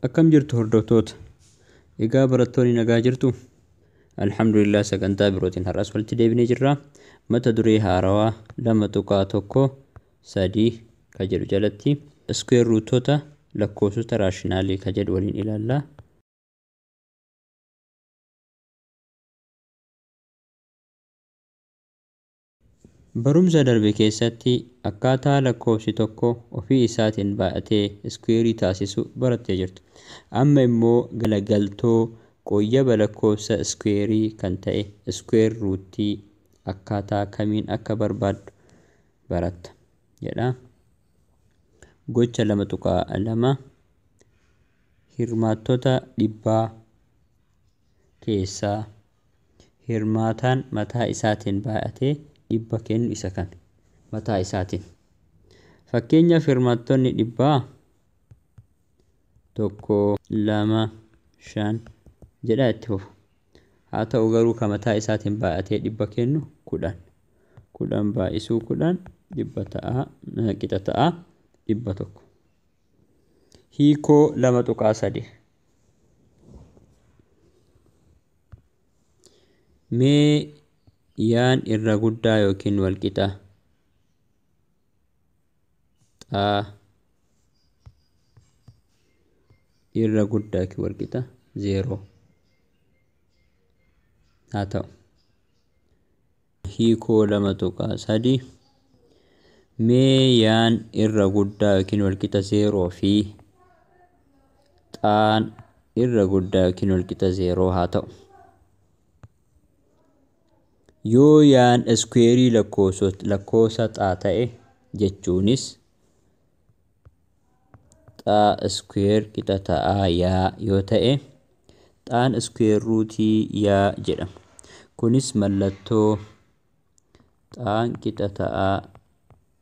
Akkam jirtu hordoftoota? Egaa barattoonni nagaa jirtu? Alhamdulillah, sagantaa birootiin har'as walitti deebinee jirra. Mata duree haarawaa 2.13 ka jedhu jalatti square rootota lakkoofsota raashinaalii ka jedhu waliin ilaalla. Barumsa darbe keessatti akkaataa lakkoofsi tokko ofii isaatiin baay'atee iskuweerii taasisu barattee jirtu. Amma immoo galagaltoo qooyyaba lakkoofsa iskuweerii kan ta'e square rootii akkaataa kamiin akka barbaaddu baratta jedha. Gocha 2.2 hirmaattota dhibbaa keessaa hirmaataan mataa isaatiin baay'atee dhibba kennu isa kami? Mataa isaatiin. Fakkeenyaaf hirmaattonni dhibbaa 1, 2, 5 jedhaa itti fufa. Haa ta'u garuu kan mataa isaatiin baay'atee dhibba kennu 10. 10 baay'isuu 10 dhibba ta'a, qixa ta'a 100. Hiikoo 2.3. Mee yaan irra guddaa yookiin walqixa xaa irra guddaa yookiin walqixa 0 haa ta'u. Hiikoo 2.3 mee yaan irra guddaa yookiin walqixa 0 fi xaan irra guddaa yookiin walqixa 0 haa ta'u. Yoo yaan iskuweerii lakkoofsa xaa ta'e jechuunis xaa iskuweer qixa ta'aa yaa yoo ta'e xaan iskuweer ruutii yaa jedhama. Kunis mallattoo xaan qixa ta'aa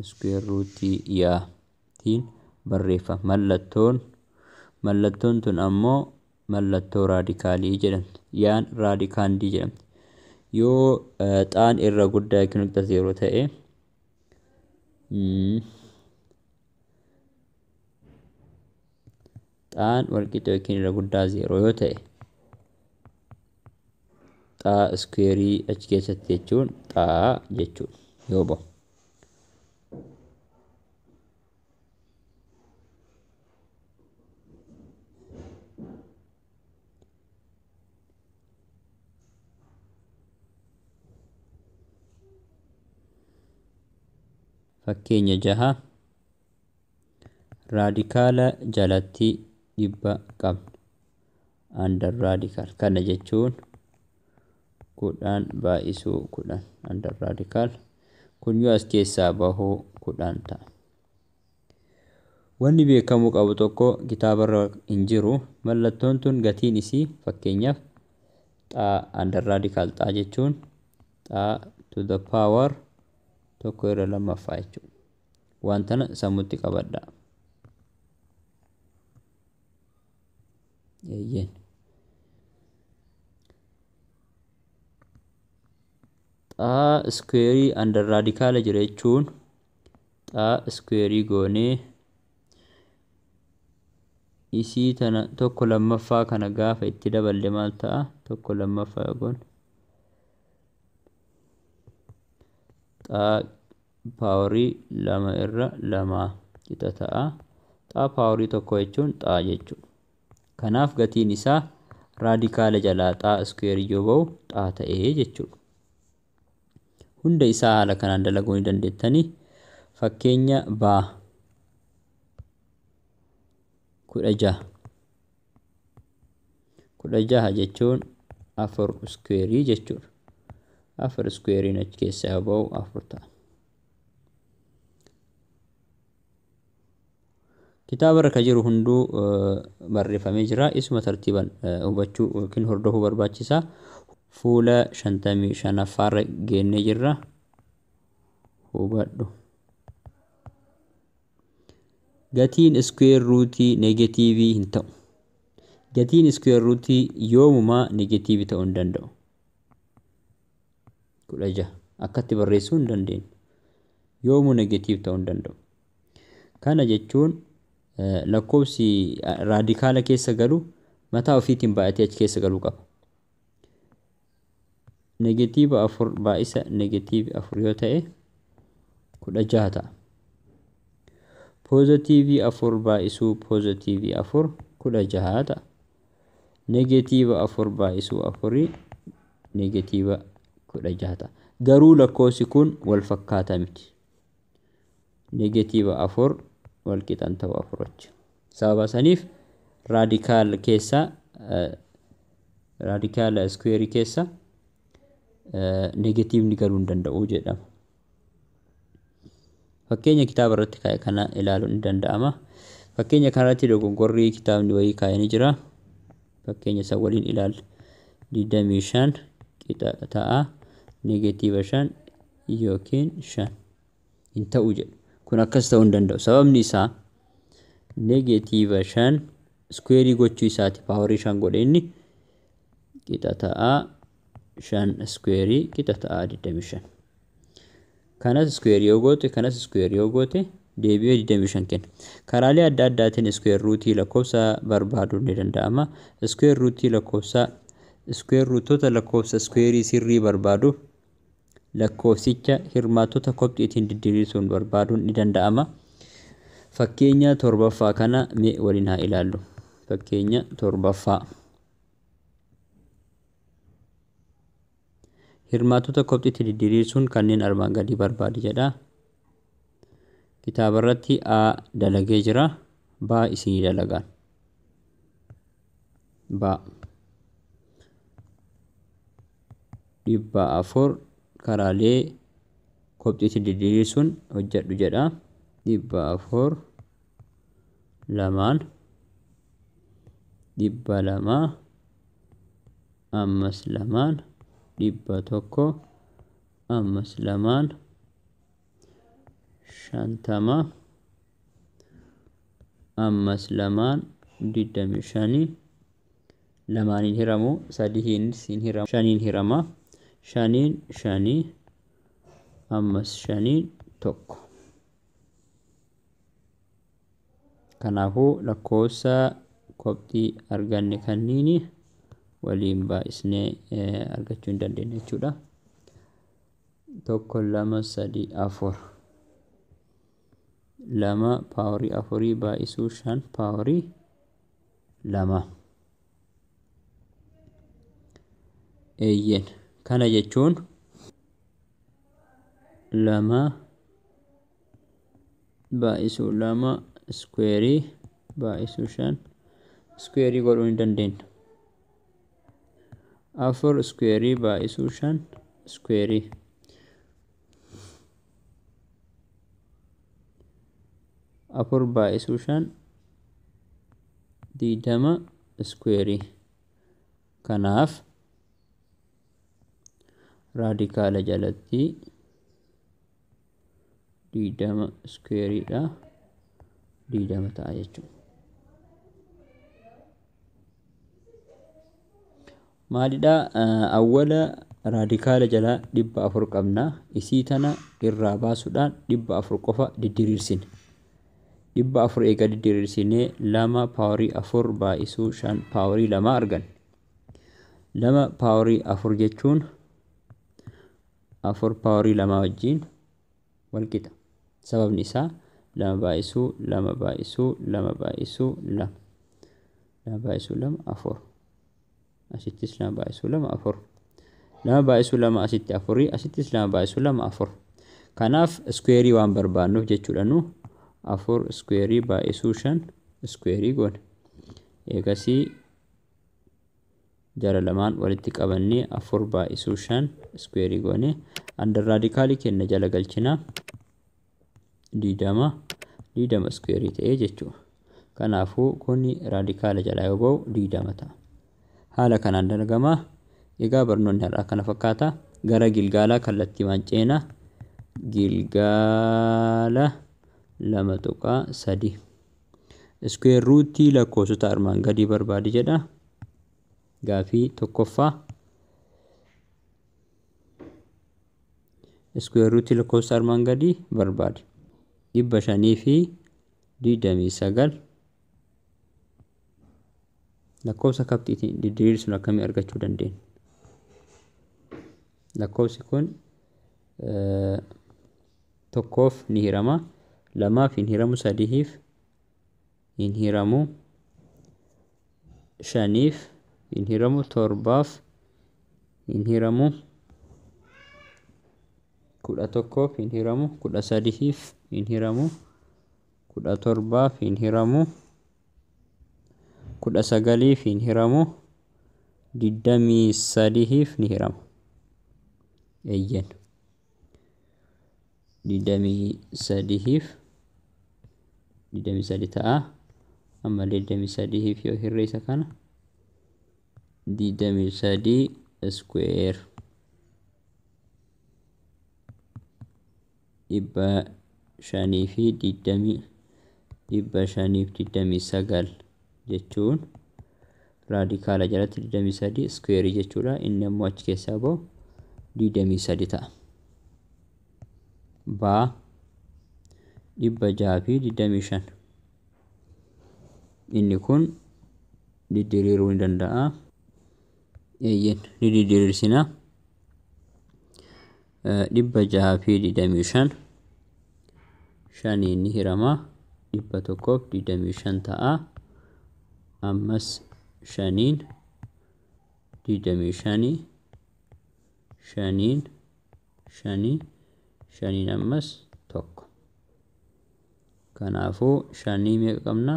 iskuweer ruutii yaatiin barreeffama. Mallattoon tun ammoo mallattoo raadikaalii jedhamti. Yaan raadikaandii jedhamti. Yoo xaan irra guddaa yookiin walqixa 0 ta'e xaan walqixa yookiin irra guddaa 0 yoo ta'e xaa iskuweerii achi keessatti jechuun xaa jechuudha yoo ba'u. Fakkeenya 6 raadikaala jalatti 100 qabna. Under radical kana jechuun 10 baay'isuu 10 under radical kun yoo as keessaa bahu 10 ta'a. Wanni beekamuu qabu tokko kitaabarra hin jiru. Mallattoon tun gatiin isii fakkeenyaaf xaa under radical xaa jechuun xaa to the power 1/2 jechuudha. Waan tana sammuutti qabadha. Eeyyeen. Xaa iskuweerii under radikaala jira jechuun xaa iskuweerii goonee isii tana 1/2 kana gaafa itti daballe maal ta'a? 1/2 goone xaa paawarii 2/2 qixa ta'a. Xaa paawarii 1 jechuun xaa jechuudha. Kanaaf gatiin isaa raadikaala jalaa xaa iskuweerii yoo ba'u xaa ta'ee jechuudha. Hunda isaa haala kanaan dalaguu ni dandeettanii. Fakkeenya baa 16. 16 jechuun 4 iskuweerii jechuudha. 4 iskuweeriin achi keessaa yoo ba'u 4 ta'a. Kitaaba irra kan jiru hunduu barreeffamee jira. Isuma tartiibaan hubachuu yookiin hordofuu barbaachisa. Fuula 55ffaarra geennee jirra. Hubadhu. Gatiin iskuweer ruutii neegetiivii hin ta'u. Gatiin iskuweer ruutii yoomumaa neegetiivii ta'uu hin danda'u. 16 akkatti barreessuu hin dandeenyu. Yoomuu neegetiiv ta'uu hin danda'u. Kana jechuun Lakkoofsi raadikaala keessa galu mataa ofiitiin baay'atee achi keessa galuu qaba. Negatiiva 4 baay'isa negatiivi 4 yoo ta'e 16 ta'a. Poozitiivii 4 baay'isuu poozitiivii 4 16 ta'a. Negatiiva 4 baay'isuu 4 negatiiva 16 ta'a. Garuu lakkoofsi kun wal fakkaataa miti. Negatiiva 4 wal qixan ta'u 4 wajjin. Sababa saniif raadikaal keessa raadikaala iskuweerii keessa negatiivni galuu hin danda'u jedhama. Fakkeenya kitaaba irratti kaa'e kana ilaaluun ni danda'ama. Fakkeenya kanarratti dogongorri kitaabni wayii kaa'ee ni jira. Fakkeenya isa waliin ilaalla. 25 qixa ta'a negatiiva 5 yookiin 5 hin ta'u jedhu. Kun akkas ta'uu hin danda'u. Sababni isaa negatiiva 5 iskuweerii gochuu isaati paawarii 5 godhe inni qixa ta'a 5 iskuweerii qixa ta'a 25. Kanas iskuweerii yoo goote kanas iskuweerii yoo goote deebi'ee 25 kenna. Karaalee adda addaatiin iskuweer ruutii lakkoofsa barbaaduun ni danda'ama. Iskuweer ruutii lakkoofsa iskuweer ruutota lakkoofsa iskuweerii sirrii barbaaduuf lakkoofsicha hirmaattota kopxiitiin didiriirsuun barbaaduun ni danda'ama. Fakkeenya 7ffaa kana mee waliin haa ilaallu. Fakkeenya 7ffaa. Hirmaattota kopxiitti didiriirsuun kanneen armaan gadii barbaadi jedha. Kitaaba irratti A dalagee jira. B isinii dalagaan. B 400 karaalee kopxiitti didiriirsuun hojjedhu jedha. 400 2 200 ammas 2 100 ammas 2 50 ammas 2 25 2 hiramu 3 hin hiramu 5 hirama 5 5 ammas 5 1. Kanaafuu lakkoofsa kopxii arganne kanniini waliin baay'isnee argachuu hin dandeenye jechuudha. 1 2 3 4 2 paawarii 4 baay'isuu 5 paawarii 2. Eeyyeen kana jechuun 2 baay'isuu 2 iskuweerii baay'isuu 5 iskuweerii godhuu hin dandeenya. 4 iskuweerii baay'isuu 5 iskuweerii. 4 baay'isuu 5 20 iskuweerii. Kanaaf raadikaala jalatti 20 iskuweeriidha 20 ta'a jechuudha. Maalidha awwala raadikaala jalaa 400 qabna. Isii tana irraa baasuudhaan 400 qofa didiriirsine. 400 eega didiriirsinee 2 paawarii 4 baay'isuu 5 paawarii 2 arganne. 2 paawarii 4 jechuun 4 paawarii 2 wajjin wal qixa. Sababni isaa 2 baay'isuu 2 baay'isuu 2 baay'isuu 2. 2 baay'isuu 2 4. Asittis 2 baay'isuu 2 4. 2 baay'isuu 2 asitti 4 asittis 2 baay'isuu 2 4. Kanaaf iskuweerii waan barbaannuuf jechuudha nu 4 iskuweerii baay'isuu 5 iskuweerii goone. Eegasii jara lamaan walitti qabannee 4 baay'isuu 5 iskuweerii goone. Andar raadikaalii kenna jala galchina 20 20 iskuweerii ta'ee jechuudha. Kanaafuu kuni raadikaala jalaa yoo ba'u 20 ta'a. Haala kanaan dalagamaa. Egaa barnoonni har'aa kana fakkaata. Gara gilgaalaa kallattii waan ceenaa. Gilgaala 2.3 Iskuweer ruutii lakkoofsota armaan gadii barbaadi jedha. Gaafii 1ffaa. Iskuweer ruutii lakkoofsa armaan gadii barbaadi. 529 Lakkoofsa qabxiitiin didiriirsuun akkamii argachuu dandeenya? Lakkoofsi kun tokkoof ni hirama, lamaaf hin hiramu, sadiif hin hiramu, shaniif hin hiramu, torbaaf hin hiramu, 11f hin hiramu, 13f hin hiramu, 17f hin hiramu, 19f hin hiramu, 23f ni hirama. Eeyyan. 23f 23 ta'a. Ammallee 23f yoo hirre isa kana 23 square 520 529 jechuun raadikaala jalatti 23 square jechuudha. Inni ammoo achi keessaa bahu 23 ta'a. Baa 625 inni kun diddiriiruu ni danda'a. Eeyyen ni diddiriirsina. 625 shaniin ni hirama. 125 ta'a. Ammas shaniin 25 shaniin shanii shaniin ammas tokko. Kanaafuu shanii meeqa qabna?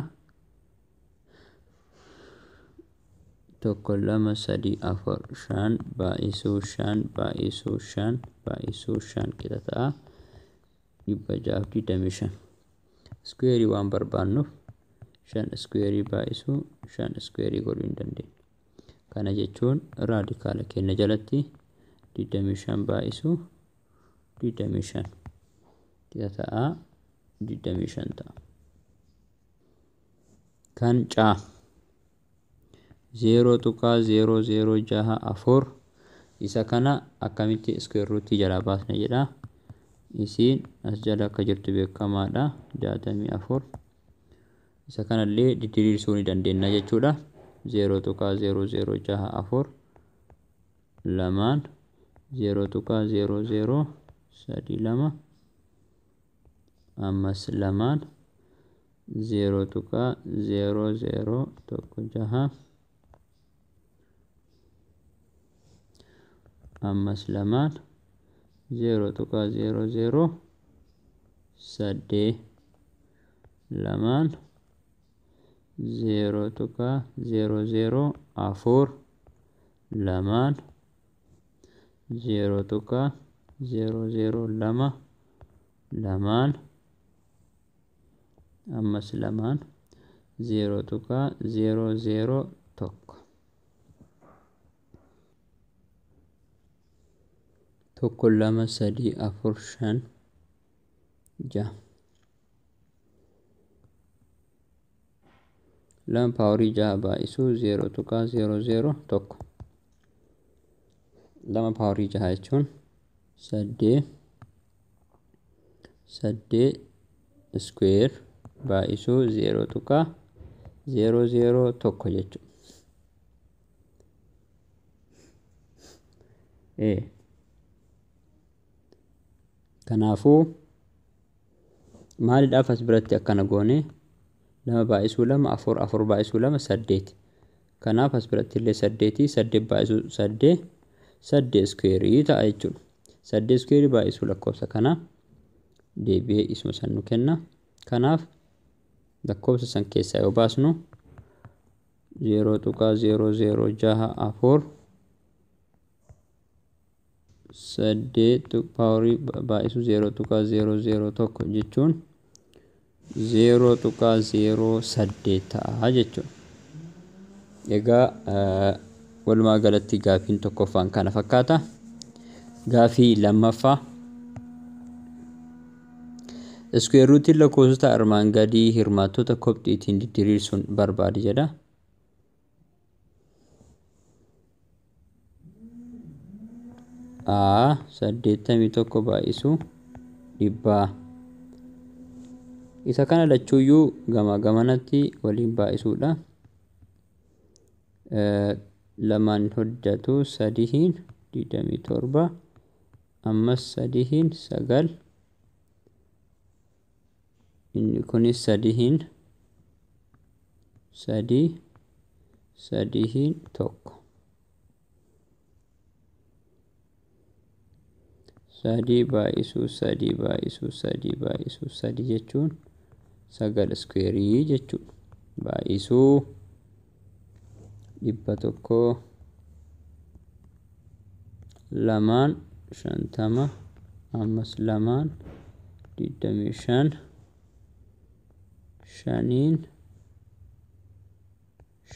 1 2 3 4 5 baay'isuu 5 baay'isuu 5 baay'isuu 5 qixa ta'a. 625. Iskuweerii waan barbaannuuf 5 iskuweerii baay'isuu 5 iskuweerii godhuu hin dandeenyu. Kana jechuun raadikaala keenya jalatti 25 baay'isuu 25 qixa ta'a. 25 ta'a. Kan caa 0.0064 isa kana akkamitti iskuweer ruutii jalaa baasna jedha. Isiin as jala akka jirtu beekamaadha. 64 isa kanallee didiriirsuu ni dandeenya jechuudha. 0.0064 lamaan 0.0032 ammas lamaan 0.0016 ammas lamaan 0.008 lamaan 0.004 lamaan 0.002 lamaan ammas lamaan 0.001. 1 2 3 4 5 6 2 paawarii 6 baay'isuu 0.001 2 paawarii 6 jechuun 8 8 square baay'isuu 0.001 jechuudha. Kanaafuu maaliidhaaf as biratti akkana goone? 2 baay'isuu 2 4 4 baay'isuu 2 8. Kanaaf as biratti illee 8 8 baay'isuu 8 8 iskuweerii ta'a jechuudha. 8 iskuweerii baay'isuu lakkoofsa kana deebi'ee isuma san nu kenna. Kanaaf lakkoofsa san keessaa yoo baasnu 0.0064 8 paawarii baay'isuu 0.001 jechuun 0.08 ta'a jechuudha. Egaa walumaa galatti gaafiin tokkoffaan kana fakkaata. Gaafii lammaffaa iskuweer ruutiin lakkoofsota armaan gadii hirmaattota kopxiitiin diddiriirsuun barbaadi jedha. A 81 baay'isuu 100. Isa kana lachuuyyuu gamaa gamanatti waliin baay'isuudha. Lamaan hojjetu sadiin 27, ammas sadiin 9, inni kunis sadiin 3, sadiin 1. 3 baay'isuu 3 baay'isuu 3 baay'isuu 3 jechuun 9 iskuweerii jechuudha. Baay'isuu 100 lamaan 50, ammas lamaan 25, shaniin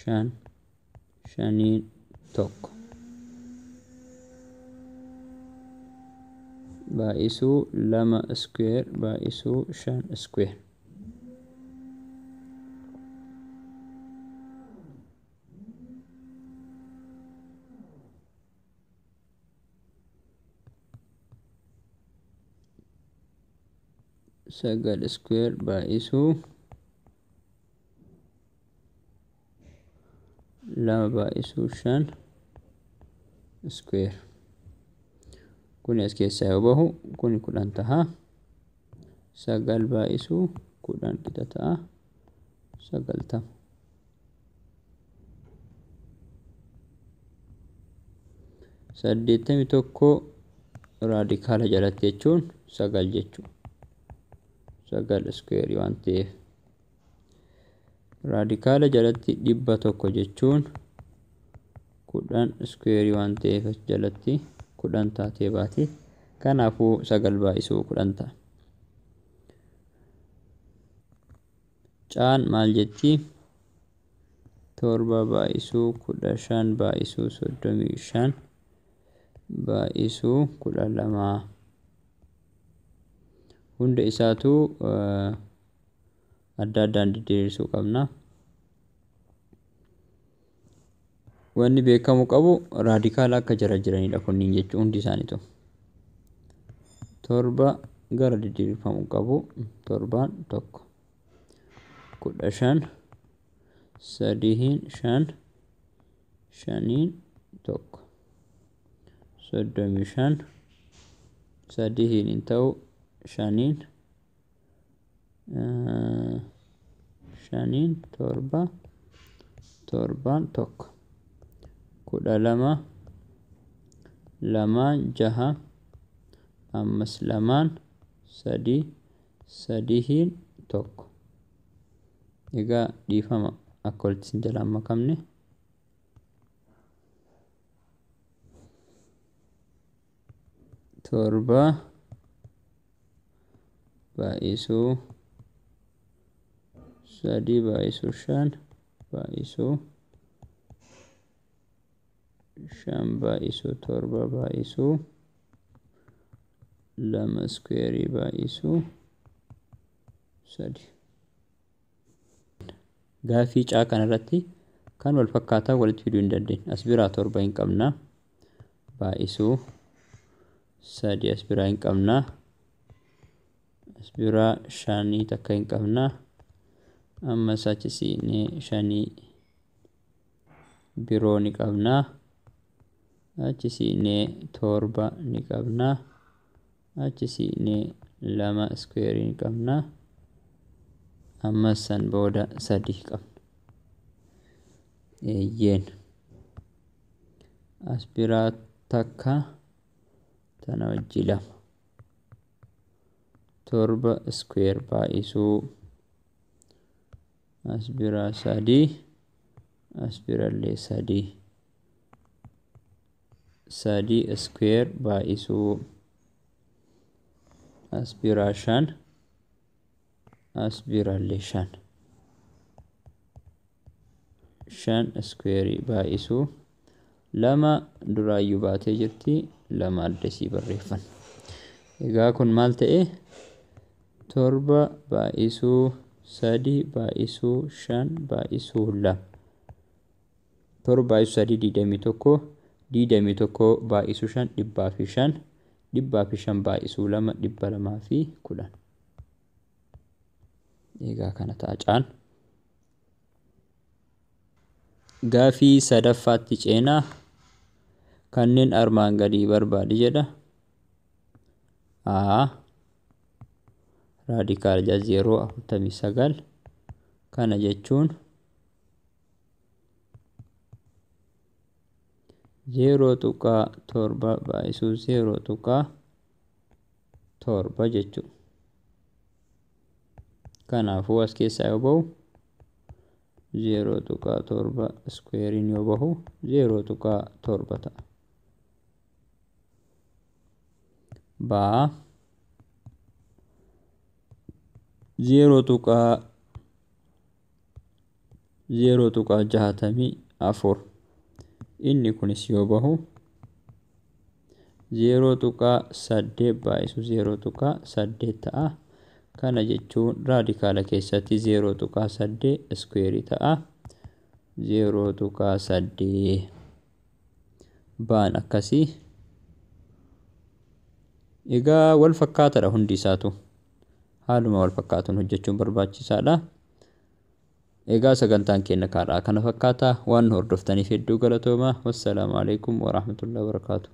5, shaniin 1. Baay'isuu 2 iskuweer baay'isuu 5 iskuweer. 9 iskuweer baay'isuu 2 baay'isuu 5 iskuweer. Kuni as keessaa yoo bahu kuni 10 ta'a. 9 baay'isuu 10 qixa ta'a 90. 81 raadikaala jalatti jechuun 9 jechuudha. 9 iskuweerii waan ta'eef. Raadikaala jalatti 100 jechuun 10 iskuweerii waan ta'eef jalatti 10 taatee baati. Kanaafuu 9 baay'isuu 10 ta'a. Caan maal jetti? 7 baay'isuu 15 baay'isuu 35 baay'isuu 12. Hunda isaatu adda addaan didiriirsuu qabna. Wanni beekamu qabu raadikaala akka jara jiranidha kunniin jechuun hundi isaaniitu. 7 gara didiriirfamuu qabu 7 1, 15 3 5, 5 1, 35 3 hin ta'u 5 5 7 7 1, 12 2 6, ammas 2 3 3 1. Egaa dhiifama akka walitti isin jalaan makamne. 7 baay'isuu 3 baay'isuu 5 baay'isuu 5 baay'isuu 7 baay'isuu 2 iskuweerii baay'isuu 3. Gaaffii caa kanarratti kan wal fakkaataa walitti fiduu hin dandeenye. As biraa 7 hin qabna. Baay'isuu 3 as biraa hin qabna. As biraa 5 takka hin qabna. Ammas achi siinee 5 biroo ni qabna. Achi siinee 7 ni qabna. Achi siinee 2 iskuweerii ni qabna. Ammas san booda 3 qabna. Eeyyeen. As biraa takka tana wajji 2. 7 iskuweer baay'isuu as biraa 3, as birallee 3. 3 iskuweer baay'isuu as biraa 5, as birallee 5. 5 iskuweerii baay'isuu 2 duraayyuu baatee jirti, 2 addasii barreeffan. Egaa kun maal ta'e? 7 baay'isuu 3 baay'isuu 5 baay'isuu 2. 7 baay'isuu 3 21, 21 baay'isuu 5 105, 105 baay'isuu 2 210. Egaa kana ta'a caan. Gaafii sadaffaatti ceenaa, kanneen armaan gadii barbaadi jedha. A raadikaala 0.49, kana jechuun 0.7 baay'isuu 0.7 jechuudha. Kanaafuu as keessaa yoo bahu 0.7 iskuweeriin yoo bahu 0.7 ta'a. Baa 0.0.64, inni kunis yoo bahu 0.8 baay'isu 0.8 ta'a. Kana jechuun raadikaala keessatti 0.8 iskuweerii ta'a. 0.8 baan akkasii. Egaa wal fakkaataadha hundi isaatu. Haaluma wal fakkaatuun hojjechuun barbaachisaadha. Egaa sagantaan keenya kaadhaa kana fakkaata. Waan nu hordoftaniif hedduu galatooma. Wassalaamu alaikum warahmatullahi wabarakaatu.